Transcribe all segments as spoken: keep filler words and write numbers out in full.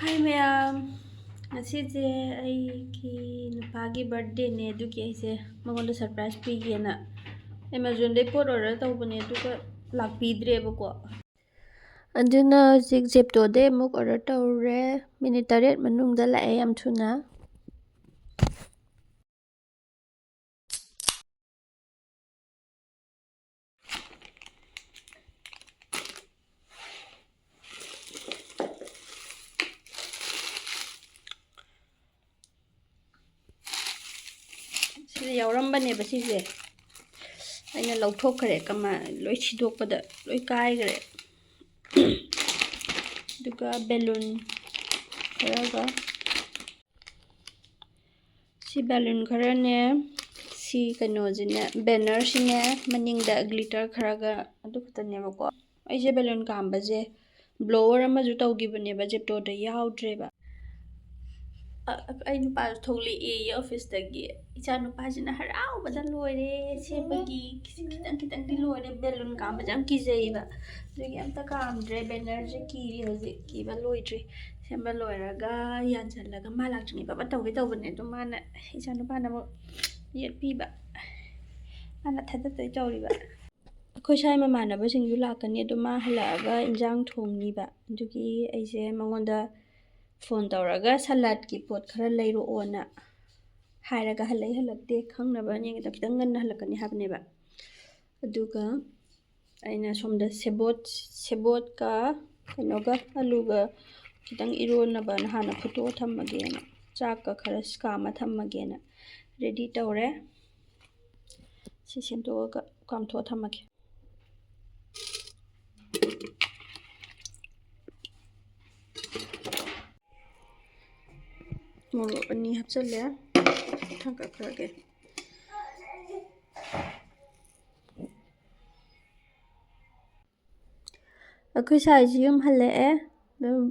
Hi ꯃꯌꯥꯝ, ꯉꯁꯤꯁꯦ ꯑꯩꯒꯤ ꯅꯨꯄꯥꯒꯤ birthdayꯅꯦ, ꯑꯗꯨꯒꯤ ꯑꯩꯁꯦ ꯃꯉꯣꯟꯗ surprise ꯄꯤꯒꯦꯅ Amazonꯗꯩ ꯄꯣꯠ order ꯇꯧꯕꯅꯦ, ꯑꯗꯨꯒ ꯂꯥꯛꯄꯤꯗ꯭ꯔꯦꯕꯀꯣ꯫ ꯑꯗꯨꯅ ꯍꯧꯖꯤꯛ Zeptoꯗꯩ ꯑꯃꯨꯛ order ꯇꯧꯔꯦ꯫ ꯃꯤꯅꯤꯠ ꯇꯔꯦꯠ ꯃꯅꯨꯡꯗ ꯂꯥꯛꯑꯦ, ꯌꯥꯝ ꯊꯨꯅ꯫ ꯁꯤꯗ ꯌꯥꯎꯔꯝꯕꯅꯦꯕ ꯁꯤꯁꯦ, ꯑꯩꯅ ꯂꯧꯊꯣꯛꯈ꯭ꯔꯦ꯫ ꯀꯃꯥꯏ, ꯂꯣꯏ ꯁꯤꯗꯣꯛꯄꯗ ꯂꯣꯏ ꯀꯥꯏꯈ꯭ꯔꯦ꯫ ꯑꯗꯨꯒ balloon ꯈꯔꯒ, ꯁꯤ balloon ꯈꯔꯅꯦ, ꯁꯤ ꯀꯩꯅꯣꯁꯤꯅꯦ, bannerꯁꯤꯅꯦ, ꯃꯅꯤꯡꯗ glitter ꯈꯔꯒ, ꯑꯗꯨ ꯈꯛꯇꯅꯦꯕꯀꯣ꯫ ꯑꯩꯁꯦ balloon ꯀꯥꯝꯕꯁꯦ blower ꯑꯃꯁꯨ ꯇꯧꯈꯤꯕꯅꯦꯕ, Zeptoꯗ ꯌꯥꯎꯗ꯭ꯔꯦꯕ꯫ ꯑ-, ꯑꯩ ꯅꯨꯄꯥꯁꯨ ꯊꯣꯛꯂꯛꯑꯦꯌꯦ officeꯇꯒꯤ꯫ ꯏꯆꯥ ꯅꯨꯄꯥꯁꯤꯅ ꯍꯔꯥꯎꯕꯗ ꯂꯣꯏꯔꯦ, ꯁꯦꯝꯕꯒꯤ ꯈꯤꯇꯪ ꯈꯤꯇꯪꯗꯤ ꯂꯣꯏꯔꯦ꯫ Balloon ꯀꯥꯝꯕꯁꯦ ꯌꯥꯝ ꯀꯤꯖꯩꯌꯦꯕ, ꯑꯗꯨꯒꯤ ꯑꯝꯇ ꯀꯥꯝꯗ꯭ꯔꯦ꯫ Bannerꯁꯦ ꯀꯤꯔꯤ ꯍꯧꯖꯤꯛ, ꯀꯤꯕ ꯂꯣꯏꯗ꯭ꯔꯤ꯫ ꯁꯦꯝꯕ ꯂꯣꯏꯔꯒ ꯌꯥꯟꯁꯤꯜꯂꯒ ꯃꯥ ꯂꯥꯛꯇ꯭ꯔꯤꯉꯩ ꯐꯠ ꯐꯠ ꯇꯧꯒꯦ ꯇꯧꯕꯅꯦ, ꯑꯗꯣ ꯃꯥꯅ, ꯏꯆꯥ ꯅꯨꯄꯥꯅ ꯑꯃꯨꯛ ꯌꯦꯠꯄꯤꯕ, ꯃꯥꯅ ꯊꯗꯠꯇꯣꯏ ꯇꯧꯔꯤꯕ꯫ ꯑꯩꯈꯣꯏ ꯁ꯭ꯋꯥꯏ ꯃꯃꯥꯟꯅꯕꯁꯤꯡꯁꯨ ꯂꯥꯛꯀꯅꯤ, ꯑꯗꯣ ꯃꯥ ꯍꯜꯂꯛꯑꯒ ꯏꯟꯖꯥꯡ ꯊꯣꯡꯅꯤꯕ, ꯑꯗꯨꯒꯤ ꯑꯩꯁꯦ ꯃꯉꯣꯟꯗ phone ꯇꯧꯔꯒ saladꯀꯤ ꯄꯣꯠ ꯈꯔ ꯂꯩꯔꯛꯑꯣꯅ ꯍꯥꯏꯔꯒ ꯍꯜꯂꯛꯏ ꯍꯜꯂꯛꯇꯦ ꯈꯪꯅꯕ ꯌꯦꯡꯒꯦ ꯇꯧ-, ꯈꯤꯇꯪ ꯉꯟꯅ ꯍꯜꯂꯛꯀꯅꯤ ꯍꯥꯏꯕꯅꯦꯕ꯫ ꯑꯗꯨꯒ ꯑꯩꯅ ꯁꯣꯝꯗ ꯁꯦꯕꯣꯠ, ꯁꯦꯕꯣꯠꯀ ꯀꯩꯅꯣꯒ, ꯑꯂꯨꯒ ꯈꯤꯇꯪ ꯏꯔꯣꯟꯅꯕꯅ ꯍꯥꯟꯅ ꯐꯨꯠꯇꯣꯛꯑ ꯊꯝꯃꯒꯦꯅ, ꯆꯥꯛꯀ ꯈꯔ ꯀꯥꯝꯃ ꯊꯝꯃꯒꯦꯅ ready ꯇꯧꯔꯦ꯫ ꯁꯤ ꯁꯦꯝꯗꯣꯛꯑꯒ ꯀꯥꯝꯊꯣꯛꯑ ꯊꯝꯃꯒꯦ꯫ ꯃꯣꯔꯣꯛ ꯑꯅꯤ ꯍꯥꯞꯆꯜꯂꯦ, ꯊꯥꯡꯀꯠꯈ꯭ꯔꯒꯦ꯫ ꯑꯩꯈꯣꯏ ꯁꯥꯏꯁꯨ ꯌꯨꯝ ꯍꯜꯂꯛꯑꯦ꯫ ꯑꯗꯨꯝ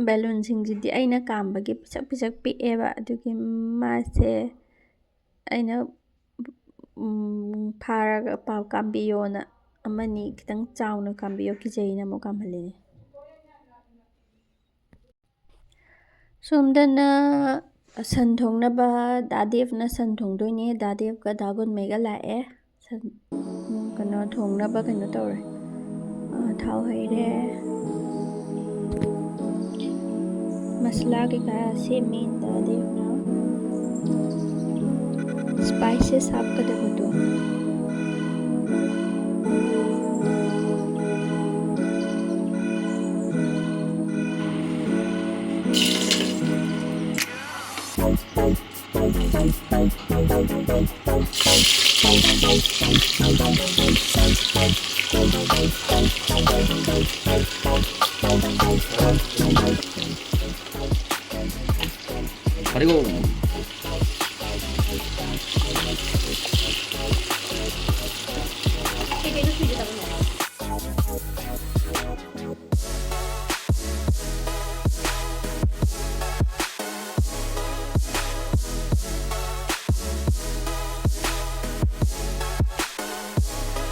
balloonꯁꯤꯡꯁꯤꯗꯤ ꯑꯩꯅ ꯀꯥꯝꯕꯒꯤ ꯄꯤꯁꯛ ꯄꯤꯁꯛ ꯄꯤꯛꯑꯦꯕ, ꯑꯗꯨꯒꯤ ꯃꯥꯁꯦ ꯑꯩꯅ, ꯎꯝ, ꯐꯥꯔꯒ ꯄꯥꯎ ꯀꯥꯝꯕꯤꯌꯣꯅ, ꯑꯃꯅꯤ ꯈꯤꯇꯪ ꯆꯥꯎꯅ ꯀꯥꯝꯕꯤꯌꯣ, ꯀꯤꯖꯩꯅ ꯑꯃꯨꯛ ꯀꯥꯝꯍꯜꯂꯤꯅꯦ꯫ ꯁꯣꯝꯗꯅ ꯁꯟ ꯊꯣꯡꯅꯕ ꯗꯥ ꯗꯦꯕꯅ ꯁꯟ ꯊꯣꯡꯗꯣꯏꯅꯦ꯫ ꯗꯥ ꯗꯦꯕꯒ ꯗꯥ ꯒꯨꯟꯃꯩꯒ ꯂꯥꯛꯑꯦ꯫ ꯁꯟ, ꯎꯝ, ꯀꯩꯅꯣ ꯊꯣꯡꯅꯕ ꯀꯩꯅꯣ ꯇꯧꯔꯦ꯫ ꯑ, ꯊꯥꯎ ꯍꯩꯔꯦ꯫ ꯃꯁꯂꯥ ꯀꯩꯀꯥ ꯁꯦꯝꯃꯤ ꯗꯥ ꯗꯦꯕꯅ꯫ Spices ꯍꯥꯞꯀꯗꯕꯗꯣ꯫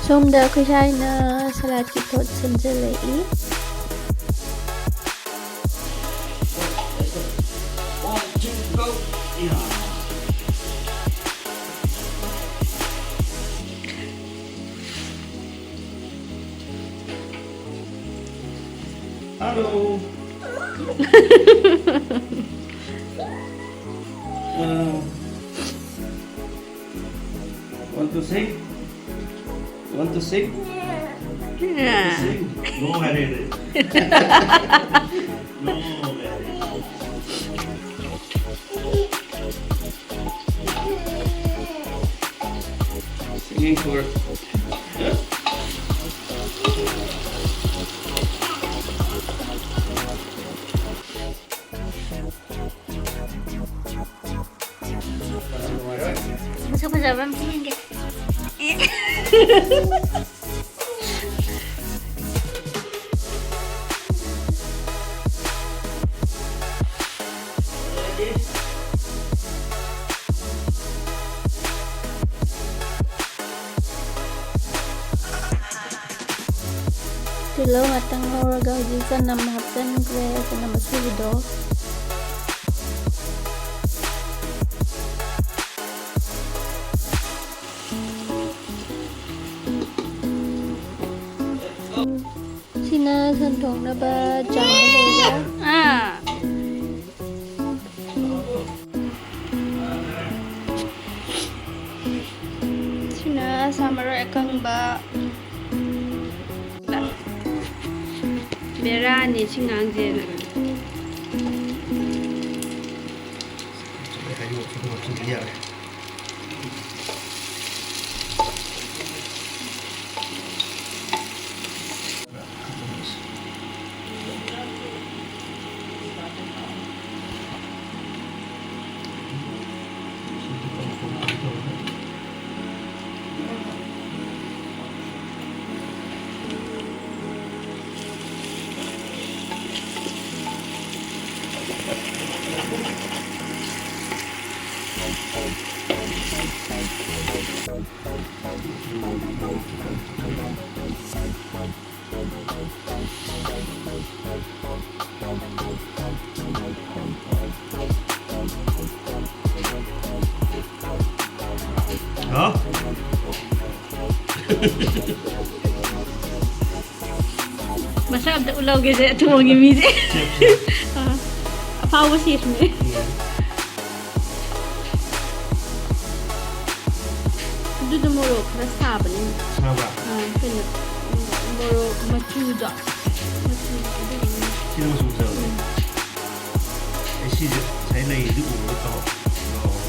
ꯁꯣꯝꯗ ꯑꯩꯈꯣꯏ ꯁꯥꯏꯅ ꯁꯂꯥꯗꯀꯤ ꯄꯣꯠ ꯁꯦꯝꯖꯤꯜꯂꯛꯏ꯫ Hello. Uh, want to sing? Want to sing? Yeah. Sing? No, I didn't. No, I didn't. Singing for ꯃꯁꯛ ꯐꯖꯕ ꯑꯃ ꯌꯦꯡꯒꯦ꯫ ꯇꯤꯜꯍꯧ ꯉꯥꯛꯇꯪ ꯉꯧꯔꯒ ꯍꯧꯖꯤꯛ ꯆꯅꯝ ꯍꯥꯞꯆꯤꯟꯈ꯭ꯔꯦ, ꯆꯅꯝ ꯑꯁꯨꯕꯗꯣ꯫ ꯁꯟ ꯊꯣꯡꯅꯕ ꯆꯥꯝꯕ ꯂꯣꯏꯔꯦ꯫ ꯑꯥ꯫ ꯁꯤꯅ ꯁꯥ ꯃꯔꯣꯏ ꯑꯀꯪꯕ꯫ ꯕꯦꯔꯥꯅꯤ ꯁꯤ ꯉꯥꯡꯁꯦꯅ꯫ ꯍꯥ? ꯃꯁꯛ ꯑꯝꯇ ꯎꯠꯍꯧꯒꯦꯁꯦ ꯑꯊꯣꯡꯒꯤ ꯃꯤꯁꯦ꯫ ꯑꯥ, ꯑꯐꯥꯎꯕ ꯆꯦꯐꯅꯦ꯫ ꯑꯗꯨꯗꯣ ꯃꯣꯔꯣꯛ ꯈꯔ ꯁꯥꯕꯅꯦ꯫ ꯁꯥꯕ꯭ꯔꯥ? ꯑꯥ, ꯀꯩꯅꯣ, ꯎꯝ, ꯃꯣꯔꯣꯛ ꯃꯆꯨꯗꯣ꯫ ꯃꯆꯨꯗꯣ ꯑꯗꯨꯒꯤꯅꯦ꯫ ꯁꯤꯅ ꯃꯆꯨ ꯐꯖꯕꯅꯦ꯫ ꯎꯝ꯫ ꯑꯩ ꯁꯤꯁꯦ ꯉꯁꯥꯏ ꯂꯩꯔꯤꯗꯨ ꯎꯕꯗ ꯀꯥꯎ-, ꯀꯥꯎ-,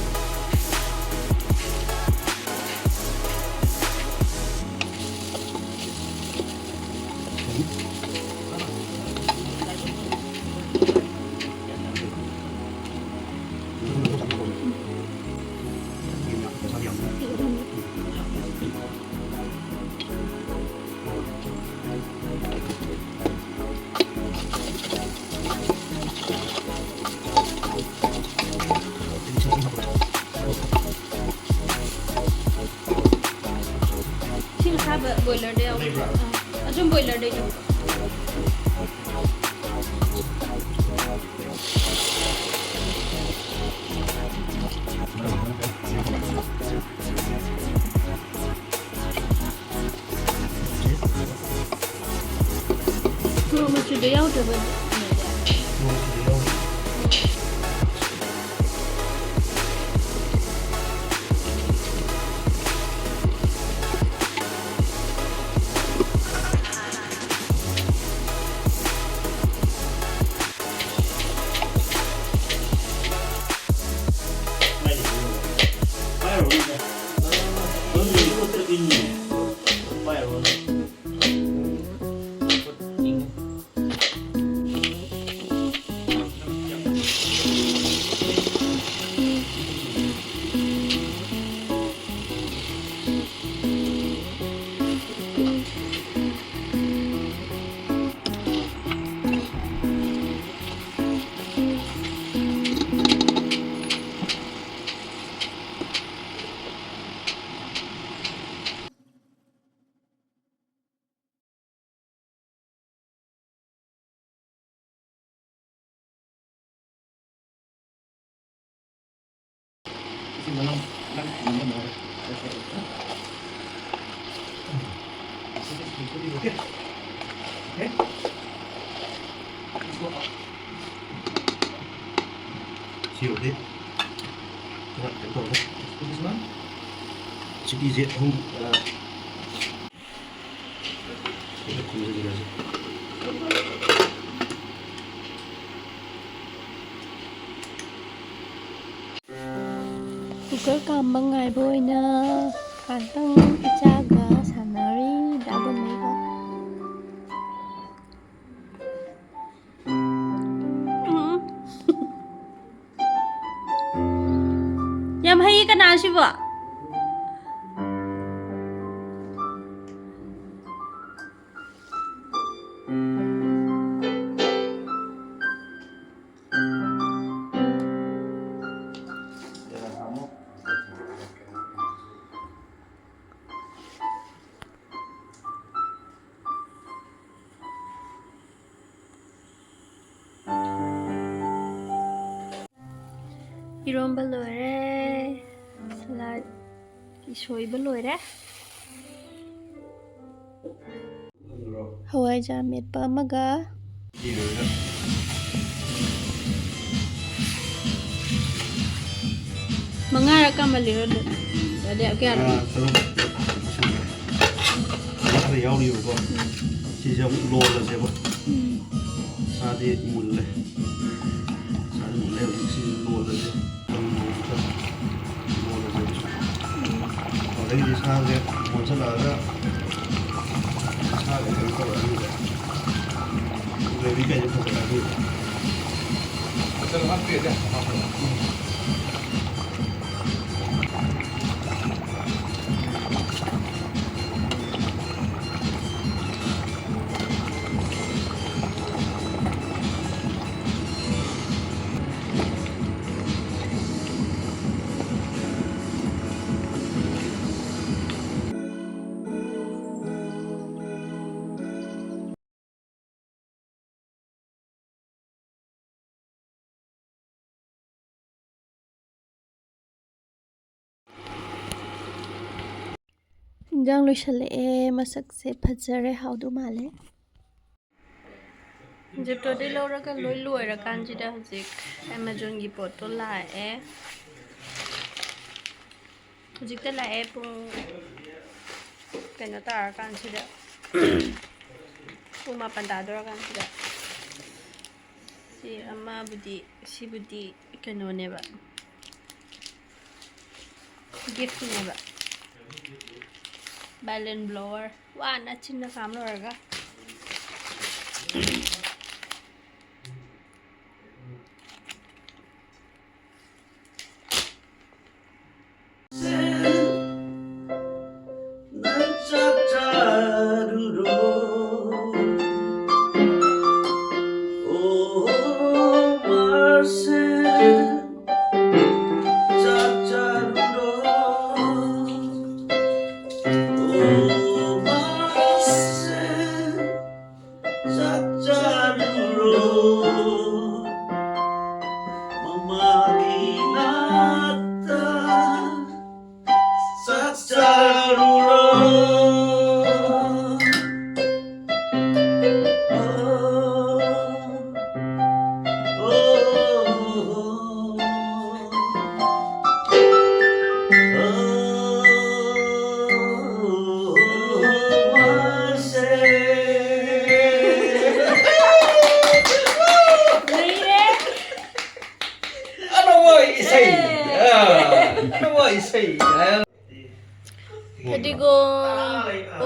ꯏꯁꯤꯡ ꯑꯁꯥꯕ ꯕꯣꯏꯂꯔꯗ ꯌꯥꯎꯕ꯫ ꯂꯩꯕ꯭ꯔꯥ? ꯑꯥ, ꯑꯗꯨꯝ ꯕꯣꯏꯂꯔꯗꯩ ꯇꯧꯕ꯫ ꯁꯤ ꯑꯣꯏꯔꯗꯤ ꯈꯔ ꯀꯩꯅꯣ ꯇꯧꯔꯦ꯫ ꯁꯤꯇꯤꯁꯦ ꯑꯍꯨꯝ, ꯑ, ꯁꯤꯗ ꯈꯨꯝꯖꯤꯟꯈ꯭ꯔꯁꯤ꯫ ꯀꯨꯀꯔ ꯀꯥꯝꯕ ꯉꯥꯏꯕ ꯑꯣꯏꯅ ꯉꯥꯛꯇꯪ ꯏꯆꯥꯒ ꯁꯥꯟꯅꯔꯤ꯫ ꯗꯥ ꯒꯣꯃꯩꯒ꯫ ꯎꯝ꯫ ꯌꯥꯝ ꯍꯩꯌꯦ ꯀꯅꯥꯁꯤꯕꯣ? ꯏꯔꯣꯝꯕ ꯂꯣꯏꯔꯦ꯫ ꯁꯂꯥꯗ ꯁꯣꯏꯕ ꯂꯣꯏꯔꯦ꯫ ꯍꯋꯥꯏꯖꯥꯔ ꯃꯦꯠꯄ ꯑꯃꯒ ꯃꯉꯥꯔꯛ ꯀꯥꯃꯜꯂꯤꯔꯣ ꯑꯗꯨ? ꯑꯗꯩ ꯀꯌꯥꯔꯛ? ꯃꯉꯥ, ꯇꯔꯨꯛ, ꯃꯉꯥ ꯈꯔ ꯌꯥꯎꯔꯤꯕꯀꯣ꯫ ꯎꯝ꯫ ꯁꯤꯁꯦ ꯑꯃꯨꯛ ꯂꯣꯜꯂꯁꯦꯕ꯫ ꯎꯝ꯫ ꯁꯥꯗꯤ ꯃꯨꯜꯂꯦ꯫ ꯁꯥꯗꯤ ꯃꯨꯜꯂꯦ꯫ ꯍꯧꯖꯤꯛ ꯁꯤ ꯂꯣꯜꯂꯁꯦ꯫ ꯂꯣꯜꯂꯁꯦ꯫ ꯎꯝ꯫ ꯑꯗꯩꯗꯤ ꯁꯥꯁꯦ ꯃꯨꯟꯁꯜꯂꯛꯑꯒ ꯁꯥꯁꯦ ꯀꯩꯅꯣ ꯇꯧꯔꯛꯑꯅꯤꯕ꯫ Gravy ꯀꯩꯁꯦ ꯐꯖꯔꯛꯑꯅꯤꯕ꯫ ꯃꯆꯜ ꯍꯥꯞꯄꯤꯔꯗꯤ ꯍꯥꯞꯄꯣ꯫ ꯏꯟꯖꯥꯡ ꯂꯣꯏꯁꯜꯂꯛꯑꯦ, ꯃꯁꯛꯁꯦ ꯐꯖꯔꯦ, ꯍꯥꯎꯗꯧ ꯃꯥꯜꯂꯦ꯫ ꯖꯦꯞꯇꯣꯗꯩ ꯂꯧꯔꯒ ꯂꯣꯏ ꯂꯣꯏꯔꯀꯥꯟꯁꯤꯗ ꯍꯧꯖꯤꯛ ꯑꯦꯃꯥꯖꯣꯟꯒꯤ ꯄꯣꯠꯇꯣ ꯂꯥꯛꯑꯦ꯫ ꯍꯧꯖꯤꯛꯇ ꯂꯥꯛꯑꯦ, ꯄꯨꯡ ꯀꯩꯅꯣ ꯇꯥꯔꯀꯥꯟꯁꯤꯗ, ꯄꯨꯡ ꯃꯥꯄꯟ ꯇꯥꯗꯣꯔꯀꯥꯟꯁꯤꯗ꯫ ꯁꯤ ꯑꯃꯕꯨꯗꯤ, ꯁꯤꯕꯨꯗꯤ ꯀꯩꯅꯣꯅꯦꯕ, ꯒꯤꯐꯅꯦꯕ꯫ ꯕꯦꯂꯨꯟ ꯕ꯭ꯂꯣꯋꯔ꯫ ꯋꯥꯅ ꯆꯤꯟꯅ ꯀꯥꯝ ꯂꯣꯏꯔꯒ꯫ ꯅꯪ ꯆꯥꯛ ꯆꯥꯔꯨꯔꯣ꯫ ꯑꯣ ꯃꯥꯔꯁꯦꯜ, ꯆꯥꯛ ꯆꯥꯔꯨꯔꯣ꯫ ꯑꯣ ꯃꯥꯔꯁꯦꯜ, ꯆꯥꯛ ꯆꯥꯔꯨꯔꯣ꯫ ꯃꯃꯥꯒꯤ ꯅꯥꯛꯇ ꯆꯥꯛ ꯆꯥꯔꯨꯔꯣ꯫ ꯑꯣ ꯐꯗꯤꯒꯣꯝ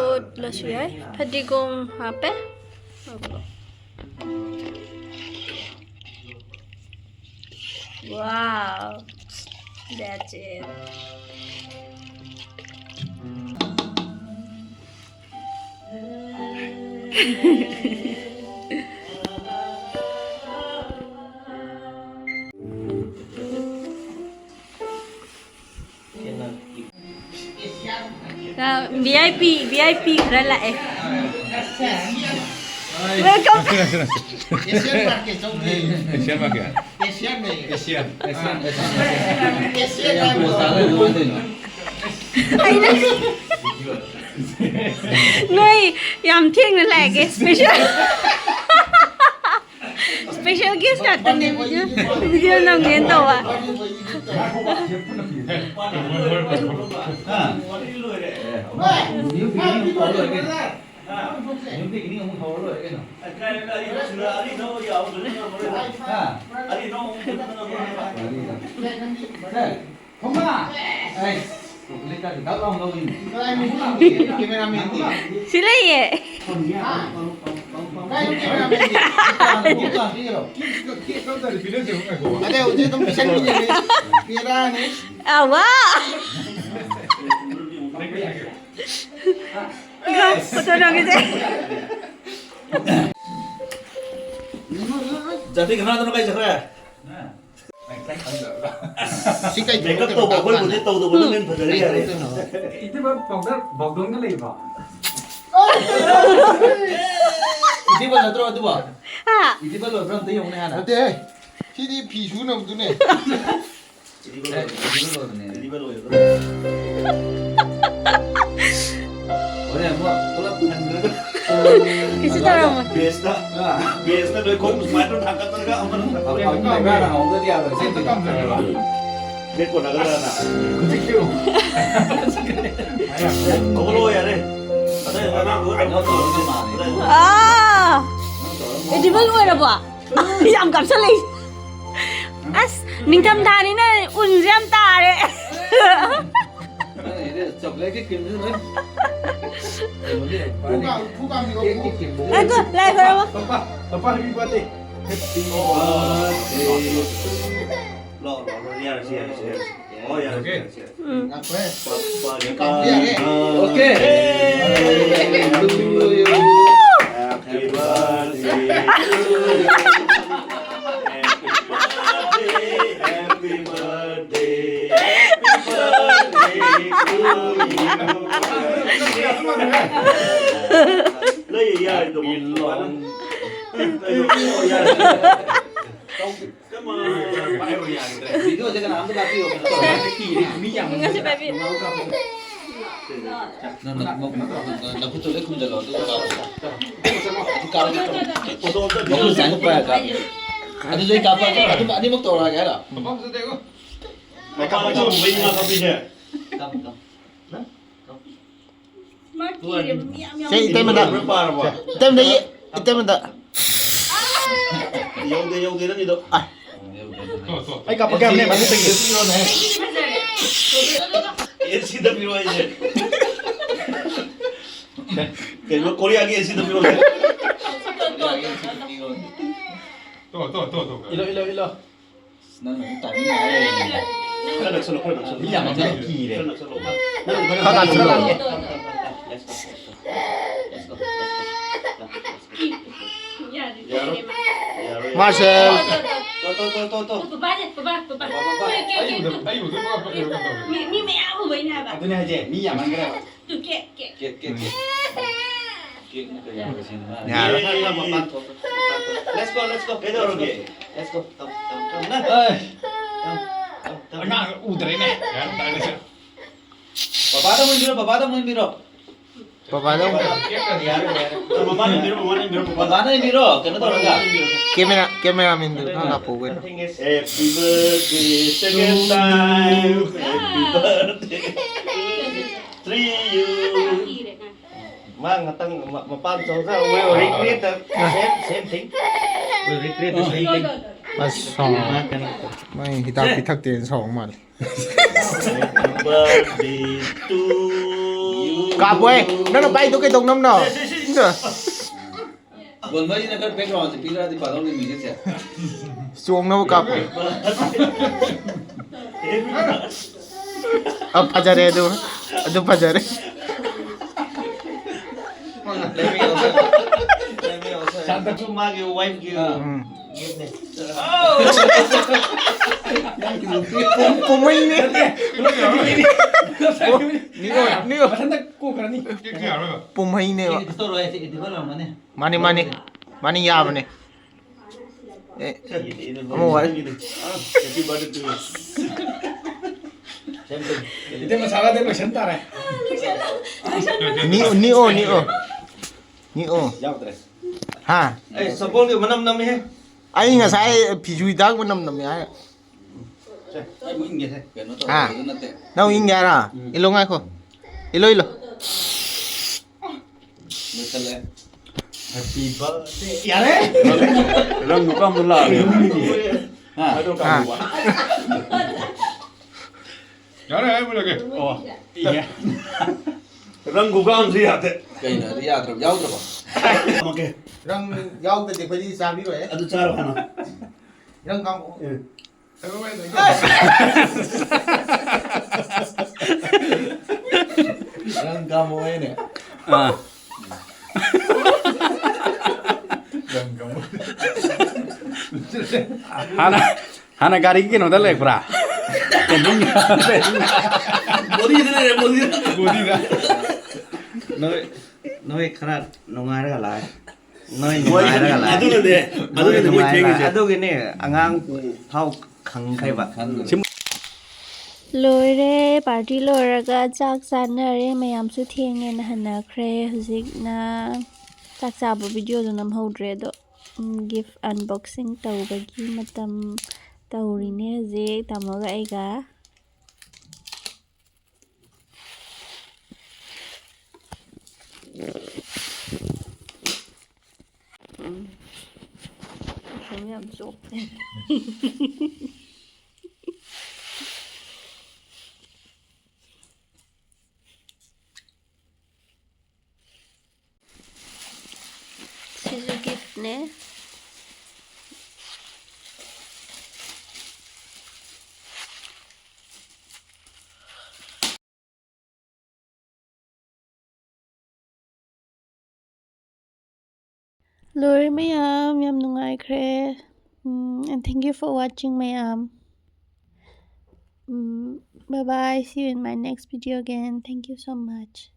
ꯑꯣꯠꯂꯁꯨ ꯌꯥꯏ꯫ ꯐꯗꯤꯒꯣꯝ ꯍꯥꯞꯄꯦ꯫ Wow, that's it. V I P, V I P ꯈꯔ ꯂꯥꯛꯑꯦ꯫ Welcome. Asian market ꯆꯧꯁꯦ꯫ Asian market꯫ Asian ꯅꯦ꯫ Asian꯫ Asian꯫ Asian ꯍꯥꯏꯕ꯭ꯔꯣ? ꯑꯩꯅ, ꯅꯣꯏ ꯌꯥꯝ ꯊꯦꯡꯅ ꯂꯥꯛꯑꯦ, special꯫ Special guest ꯉꯥꯛꯇꯅꯦ, video, video ꯅꯝꯒꯦꯅ ꯇꯧꯕ꯫ ꯊꯣꯃꯥ! ꯑꯩꯁ, ꯆꯣꯀ꯭ꯂꯦꯠꯀꯥꯁꯦ ꯗꯛ ꯂꯥꯎꯅ ꯂꯧꯏꯅꯦ꯫ ꯀꯦꯃꯦꯔꯥꯃꯦꯟꯗꯤ? ꯁꯤ ꯂꯩꯌꯦ꯫ ꯀꯥꯏꯗ ꯀꯦꯃꯦꯔꯥꯃꯦꯟꯗꯤ? ꯀꯦꯛ ꯀꯥ ꯄꯤꯒꯦꯔꯣ? ꯀꯦꯛ, ꯀꯦꯛ ꯀꯛꯇꯗꯤ ꯄꯤꯔꯛꯇꯦ, ꯉꯥꯏꯈꯣ꯫ ꯑꯗꯩ ꯍꯧꯖꯤꯛ ꯑꯗꯨꯝ ꯄꯤꯁꯟꯕꯤꯅꯦꯃꯤ꯫ ꯄꯤꯔꯛꯑꯅꯤ꯫ ꯑꯋꯥ! ꯏꯀꯥꯏ, ꯐꯣꯇꯣ ꯅꯝꯈꯤꯁꯦ꯫ ꯖꯥꯇꯤ ꯀꯅꯥꯗꯅꯣ ꯀꯥꯏ ꯆꯠꯈ꯭ꯔꯦ? ꯁꯤ ꯀꯩ ꯃꯦꯀꯞ ꯇꯧꯕ ꯑꯩꯈꯣꯏꯕꯨꯗꯤ ꯇꯧꯗꯕꯅ ꯍꯦꯟꯅ ꯐꯖꯔꯦ, ꯌꯥꯔꯦ꯫ ꯏꯗꯤꯕ ꯄꯥꯎꯗꯔ ꯕꯥꯎꯗꯣꯟꯒ ꯂꯩꯕ꯭ꯔꯣ? ꯏꯗꯤꯕ ꯅꯠꯇ꯭ꯔꯣ ꯑꯗꯨꯕꯣ? ꯍꯥ? ꯏꯗꯤꯕ ꯂꯣꯏꯕ꯭ꯔꯥ ꯑꯝꯇ ꯌꯦꯡꯉꯨꯅꯦ ꯍꯥꯟꯅ꯫ ꯅꯠꯇꯦꯍꯦ꯫ ꯁꯤꯗꯤ ꯐꯤ ꯁꯨꯅꯕꯗꯨꯅꯦ꯫ ꯏꯗꯤꯕ ꯂꯣꯏꯕꯅꯦ꯫ ꯏꯗꯤꯕ ꯂꯣꯏꯕꯅꯦ꯫ ꯍꯣꯔꯦꯟ ꯑꯃꯨꯛ ꯄꯨꯂꯞ ꯍꯟꯈ꯭ꯔꯒ ꯀꯩꯁꯨ ꯇꯧꯔꯝꯃꯣꯏ꯫ ꯕꯦꯁꯇ, ꯕꯦꯁꯇ ꯂꯣꯏ ꯈꯣꯡ ꯁꯨꯃꯥꯏꯅ ꯊꯥꯡꯒꯠꯇ꯭ꯔꯒ ꯑꯃꯅ ꯑꯃꯨꯛ ꯂꯩꯕ꯭ꯔꯥꯅ ꯍꯪꯍꯧꯗ꯭ꯔꯗꯤ ꯌꯥꯔꯣꯏ꯫ ꯕꯦꯠ ꯀꯣꯟꯅꯒꯗ꯭ꯔꯥꯅ꯫ ꯍꯧꯒꯠꯂꯣ ꯌꯥꯔꯦ꯫ ꯑꯗꯩ ꯑꯉꯥꯡꯗꯣ ꯀꯩꯅꯣ ꯇꯧꯔꯒ ꯃꯥꯜꯂꯦ꯫ ꯑꯥ! ꯑꯦꯗꯤꯕꯜ ꯑꯣꯏꯔꯕꯣ? ꯌꯥꯝ ꯀꯥꯞꯁꯜꯂꯛꯏ꯫ ꯑꯁ, ꯅꯤꯡꯊꯝꯊꯥꯅꯤꯅ ꯎꯟꯁꯦ ꯌꯥꯝ ꯇꯥꯔꯦ꯫ ꯅꯪ ꯑꯩꯗꯤ ꯆꯣꯀ꯭ꯂꯦꯠꯀꯤ ꯀ꯭ꯔꯤꯝꯁꯨ ꯂꯣꯏ ꯀꯩꯅꯣꯗꯤ ꯐꯨꯒꯥ-, ꯐꯨꯒꯥꯝꯅꯤꯀꯣ, ꯀꯦꯛꯀꯤ ꯐꯨ꯫ ꯀ꯭ꯔꯤꯝꯁꯨ ꯂꯣꯏ꯫ ꯉꯥꯏꯈꯣ, ꯂꯥꯏ ꯈꯣꯏꯔꯝꯃꯣ꯫ ꯄꯄꯥ, ꯄꯄꯥ, happy birthday꯫ Happy birthday to you꯫ ꯂꯥꯛꯑꯣ, ꯂꯥꯛꯑꯣ, ꯂꯥꯛꯑꯣ, ꯌꯥꯔꯦꯁꯦ, ꯌꯥꯔꯦꯁꯦ, ꯌꯥꯔꯦꯁꯦ꯫ ꯑꯣ, ꯌꯥꯔꯦꯁꯦ, ꯑꯣꯀꯦ꯫ ꯌꯥꯔꯦꯁꯦ꯫ ꯎꯝ꯫ ꯄꯄꯥ, ꯄꯄꯥ, ꯌꯥꯔꯦ꯫ Okay. Happy birthday to you꯫ Happy birthday, happy birthday, happy birthday, happy birthday to you. ꯂꯩ, ꯌꯥꯔꯦ, ꯑꯗꯨꯝ꯫ ꯀꯩꯅꯣ, ꯌꯥꯔꯦ꯫ Come on. ꯚꯤꯗꯤꯑꯣꯁꯦ ꯀꯅꯥꯝꯇ ꯀꯥꯞꯄꯤꯌꯣ, ꯀꯩꯅꯣ ꯇꯧꯔꯦ꯫ ꯃꯤ ꯌꯥꯝ ꯉꯁꯤ ꯄꯥꯏꯕꯤꯌꯨ꯫ ꯅꯪ, ꯅꯪ, ꯅꯪ, ꯅꯈꯨꯠꯇꯨ ꯂꯣꯏ ꯈꯨꯝꯖꯤꯜꯂꯣ, ꯑꯗꯨꯒ ꯀꯥꯞꯄꯣ꯫ ꯑꯗꯨ ꯀꯥꯞꯄꯣ꯫ ꯐꯣꯇꯣ ꯑꯝꯇ ꯃꯈꯨꯠ ꯁꯨꯃꯥꯏꯅ ꯄꯥꯏꯔꯒ ꯀꯥꯞꯄꯣ꯫ ꯑꯗꯨꯁꯨ ꯑꯩ ꯀꯥꯞꯄꯛꯑꯒꯦ꯫ ꯑꯗꯨꯝ ꯑꯅꯤꯃꯛ ꯇꯧꯔꯛꯑꯒꯦ ꯍꯥꯏꯔꯣ? ꯃꯄꯥꯟꯗ ꯆꯪꯉꯨꯕꯩ ꯉꯥ ꯀꯥꯞꯄꯤꯁꯦ꯫ ꯃꯥ ꯀꯤꯔꯦꯕ, ꯃꯤ ꯌꯥꯝ ꯌꯥꯝ ꯁꯦ, ꯏꯇꯩꯃꯗ꯫ ꯂꯣꯏ ꯄꯥꯔꯕꯣ? ꯏꯇꯩꯃꯗ ꯌꯦ-, ꯏꯇꯩꯃꯗ꯫ ꯌꯧꯗꯦ, ꯌꯧꯗꯦ, ꯅꯪꯒꯤꯗꯣ꯫ ꯑꯥ꯫ ꯑꯩ ꯀꯥꯞꯄꯛꯀꯦ ꯍꯥꯏꯕꯅꯦ, ꯃꯊꯛꯇꯒꯤ꯫ ꯐꯖꯔꯦ꯫ ꯑꯦ ꯁꯤꯗ ꯄꯤꯔꯣ ꯍꯥꯏꯁꯦ꯫ ꯀꯩꯅꯣ, ꯀꯣꯔꯤꯌꯥꯒꯤ ꯑꯦ ꯁꯤꯗ ꯄꯤꯔꯣ ꯍꯥꯏꯁꯦ꯫ ꯇꯣ, ꯇꯣ, ꯇꯣ, ꯇꯣ꯫ ꯇꯣ, ꯇꯣ, ꯇꯣ, ꯇꯣ꯫ ꯏꯜꯂꯣ, ꯏꯜꯂꯣ, ꯏꯜꯂꯣ꯫ ꯅꯪꯅ ꯑꯃꯨꯛ ꯇꯥꯏꯃꯤꯡ ꯉꯥꯏ ꯂꯩꯔꯦꯅꯦ꯫ ꯈꯔ ꯅꯛꯁꯜꯂꯣ, ꯈꯔ ꯅꯛꯁꯜꯂꯣ꯫ ꯃꯤ ꯌꯥꯝꯃꯟꯗꯅ ꯀꯤꯔꯦ꯫ ꯈꯔ ꯅꯛꯁꯜꯂꯣ꯫ ꯈꯔ ꯅꯛꯁꯜꯂꯣ꯫ ꯌꯥꯔꯣꯏ꯫ ꯃꯥꯔꯁꯦꯜ꯫ ꯇꯣ, ꯇꯣ, ꯇꯣ, ꯇꯣ, ꯇꯣ꯫ ꯕꯕꯥꯅꯦ, ꯕꯕꯥ, ꯕꯕꯥ꯫ ꯕꯕꯥ, ꯕꯕꯥ꯫ ꯀꯦꯛ, ꯀꯦꯛ, ꯑꯩ ꯎꯗ-, ꯀꯦꯛ꯫ ꯑꯩ ꯎꯗ ꯄꯨꯔꯛꯄ ꯀꯩꯅꯣ ꯇꯧꯔꯦ꯫ ꯃꯤ, ꯃꯤ ꯃꯌꯥꯝ ꯎꯕꯩꯅꯦ ꯍꯥꯏꯕ꯫ ꯑꯗꯨꯅꯦ ꯍꯥꯏꯁꯦ, ꯃꯤ ꯌꯥꯝꯃꯟꯈ꯭ꯔꯦꯕ꯫ ꯇꯨ, cake, cake. Cake, cake, cake. ꯀꯦꯛꯅ ꯀꯩ ꯌꯥꯝꯕ ꯁꯤꯅꯦꯃꯥ? ꯌꯥꯔꯦ꯫ ꯌꯥꯔꯦ, ꯌꯥꯔꯦ, ꯃꯄꯥꯟ ꯊꯣꯛ, ꯃꯄꯥꯟ ꯊꯣꯛ꯫ Let's go, let's go꯫ ꯀꯩꯗꯧꯔꯒꯦ? Let's go꯫ ꯇꯝ, ꯇꯝ, ꯇꯝ, ꯅꯪ꯫ ꯑꯩ꯫ ꯇꯝ, ꯇꯝ, ꯇꯝ꯫ ꯑꯉꯥꯡ ꯎꯗ꯭ꯔꯦꯅꯦ꯫ ꯌꯥꯔꯦ, ꯇꯥꯔꯦ꯫ ꯕꯕꯥꯗ ꯑꯃꯨꯛ ꯏꯟꯕꯤꯔꯣ, ꯕꯕꯥꯗ ꯑꯃꯨꯛ ꯏꯟꯕꯤꯔꯣ꯫ ꯕꯕꯥꯗ ꯑꯃꯨꯛ꯫ ꯌꯥꯔꯦ, ꯌꯥꯔꯦ꯫ ꯃꯃꯥ ꯏꯟꯕꯤꯔꯣ, ꯃꯃꯥ ꯏꯟꯕꯤꯔꯣ, ꯕꯕꯥ꯫ ꯕꯕꯥꯅ ꯏꯟꯕꯤꯔꯣ, ꯀꯩꯅꯣ ꯇꯧꯔꯒ꯫ ꯀꯦꯃꯦꯔꯥ, ꯀꯦꯃꯦꯔꯥꯃꯦꯟꯗꯨ ꯈꯔ ꯉꯥꯛꯄꯧ ꯀꯩꯅꯣ꯫ Happy birthday, second time. Happy birthday to you꯫ ꯃꯥ ꯉꯥꯛꯇꯪ ꯃ-, ꯃꯄꯥꯟ ꯊꯣꯛꯈ꯭ꯔ, we will regret the same, same thing. We'll regret the same thing꯫ ꯑꯁ, ꯁꯥꯎꯔꯦ꯫ ꯃꯣꯏ ꯍꯤꯗꯥꯛ ꯄꯤꯊꯛꯇꯦꯅ ꯁꯥꯎꯕ ꯃꯥꯜꯂꯦ꯫ Birthday to you. ꯀꯥꯞꯄꯣꯏ꯫ ꯅꯪꯅ ꯄꯥꯏꯗꯣ ꯀꯩꯗꯧꯅꯝꯅꯣ? ꯁꯤ, ꯁꯤ, ꯁꯤ, ꯁꯤ꯫ ꯒꯣꯟꯃꯩꯁꯤꯅ ꯈꯔ background ꯁꯦ ꯄꯤꯔꯛꯑꯗꯤ ꯐꯗꯧꯅꯤ musicꯁꯦ꯫ ꯆꯣꯡꯅꯕ ꯀꯥꯞꯄꯣ꯫ ꯑ, ꯐꯖꯔꯦ ꯑꯗꯨ꯫ ꯑꯗꯨ ꯐꯖꯔꯦ꯫ ꯁꯥꯟꯇꯛꯁꯨ ꯃꯥꯒꯤ wifeꯀꯤ ꯑꯥ꯫ ꯎꯝ꯫ Giftꯅꯦ꯫ ꯄꯨꯝ-, ꯄꯨꯝꯍꯩꯅꯦ꯫ ꯅꯠꯇꯦ꯫ ꯅꯤꯛꯑꯣ, ꯅꯤꯛꯑꯣ꯫ ꯃꯊꯟꯇ ꯀꯣꯛꯈ꯭ꯔꯅꯤ꯫ ꯄꯨꯝꯍꯩꯅꯦꯕ꯫ Edit ꯇꯧꯔꯣꯏ, edible ꯑꯣꯏꯔꯝꯒꯅꯤ꯫ ꯃꯥꯅꯤ, ꯃꯥꯅꯤ꯫ ꯃꯥꯅꯤ, ꯌꯥꯕꯅꯤ꯫ ꯑꯦ, ꯑꯃ ꯋꯥꯠꯂꯤ꯫ Happy birthday to you. Same to you. ꯏꯇꯩꯃ ꯁꯥꯒꯗꯤ ꯂꯣꯏꯁꯟ ꯇꯥꯔꯦ꯫ ꯅꯤꯛꯑꯣ, ꯅꯤꯛꯑꯣ, ꯅꯤꯛꯑꯣ꯫ ꯅꯤꯛꯑꯣ꯫ ꯌꯥꯎꯗ꯭ꯔꯦ꯫ ꯍꯥ? ꯑꯩ ꯁꯕꯣꯜꯒꯤ ꯃꯅꯝ ꯅꯝꯃꯤꯍꯦ꯫ ꯑꯩ ꯉꯁꯥꯏ ꯐꯤꯁꯨ ꯍꯤꯗꯥꯛ ꯃꯅꯝ ꯅꯝꯃꯦ ꯍꯥꯏ꯫ ꯁꯦ, ꯑꯩ ꯑꯃꯨꯛ ꯏꯟꯒꯦꯁꯦ꯫ ꯀꯩꯅꯣ ꯇꯧꯔꯦ, ꯍꯥ? ꯑꯗꯨ ꯅꯠꯇꯦ꯫ ꯅꯪ ꯏꯟꯒꯦ ꯍꯥꯏꯔꯣ? ꯎꯝ꯫ ꯏꯜꯂꯣ, ꯉꯥꯏꯈꯣ꯫ ꯏꯜꯂꯣ, ꯏꯜꯂꯣ꯫ ꯂꯣꯏꯁꯜꯂꯦ꯫ Happy birthday꯫ ꯌꯥꯔꯦ꯫ ꯔꯪ ꯅꯨꯄꯥ ꯑꯃ ꯂꯥꯛꯑꯦ꯫ ꯍꯥ? ꯍꯥ? ꯌꯥꯔꯦ, ꯍꯥꯏꯕ ꯂꯣꯏꯔꯦ꯫ ꯑꯣ, ꯏꯌꯥ꯫ ꯔꯪ ꯈꯨꯒꯥꯝꯁꯨ ꯌꯥꯗꯦ꯫ ꯀꯩꯅꯣ, ꯑꯗꯨ ꯌꯥꯗ꯭ꯔꯕ, ꯌꯥꯎꯗ꯭ꯔꯕꯣ? ꯑꯣꯀꯦ꯫ ꯔꯪ ꯌꯥꯎꯗ꯭ꯔꯗꯤ ꯑꯩꯈꯣꯏꯗꯤ ꯆꯥꯕꯤꯔꯣꯏ꯫ ꯑꯗꯨ ꯆꯥꯔꯣ ꯍꯥꯟꯅ꯫ ꯔꯪ ꯀꯥꯝꯃꯛꯑꯣ꯫ ꯑꯦ꯫ ꯔꯪ ꯀꯥꯝꯃꯛꯑꯣ ꯍꯥꯏꯅꯦ꯫ ꯑꯥ꯫ ꯔꯪ ꯀꯥꯝꯃꯛꯑꯣ꯫ ꯍꯥꯟꯅ ꯍꯥꯟꯅ ꯒꯥꯔꯤꯒꯤ ꯀꯩꯅꯣꯗ ꯂꯩꯔꯛꯄ꯭ꯔꯥ? ꯕꯣꯗꯤꯗ ꯂꯩꯔꯦ, ꯕꯣꯗꯤꯗ꯫ ꯕꯣꯗꯤꯗ꯫ ꯅꯣꯏ, ꯅꯣꯏ ꯈꯔ ꯅꯨꯡꯉꯥꯏꯔꯒ ꯂꯥꯛꯑꯦ꯫ ꯅꯣꯏ ꯃꯣꯏ ꯅꯨꯡꯉꯥꯏꯔꯒ ꯂꯥꯛꯑꯦ꯫ ꯑꯗꯨꯅꯅꯦ, ꯅꯣꯏ ꯑꯗꯨꯅꯅꯦ ꯃꯣꯏ ꯅꯨꯡꯉꯥꯏꯔꯒ ꯊꯦꯡꯉꯤꯁꯦ꯫ ꯂꯥꯛꯑꯦ꯫ ꯑꯗꯨꯒꯤꯅꯦ, ꯑꯉꯥꯡ ꯐꯥꯎ ꯈꯪꯈ꯭ꯔꯦꯕ꯫ ꯂꯣꯏꯔꯦ, party ꯂꯣꯏꯔꯒ ꯆꯥꯛ ꯆꯥꯅꯔꯦ꯫ ꯃꯌꯥꯝꯁꯨ ꯊꯦꯡꯉꯦꯅ ꯍꯟꯅꯈ꯭ꯔꯦ꯫ ꯍꯧꯖꯤꯛꯅ ꯆꯥꯛ ꯆꯥꯕ videoꯗꯣ ꯅꯝꯍꯧꯗ꯭ꯔꯦ, ꯑꯗꯣ ꯎꯝ, gift unboxing ꯇꯧꯕꯒꯤ ꯃꯇꯝ ꯇꯧꯔꯤꯅꯦ ꯍꯧꯖꯤꯛ ꯇꯥꯃꯣꯒ ꯑꯩꯒ꯫ ꯎꯝ, ꯌꯥꯝ ꯆꯣꯞꯄꯦ꯫ ꯁꯤꯁꯨ gift ꯅꯦ꯫ ꯂꯣꯏꯔꯦ ꯃꯌꯥꯝ, ꯌꯥꯝ ꯅꯨꯡꯉꯥꯏꯈ꯭ꯔꯦ꯫ ꯎꯝ, and thank you for watching ꯃꯌꯥꯝ꯫ ꯎꯝ, bye bye, see you in my next video again, thank you so much꯫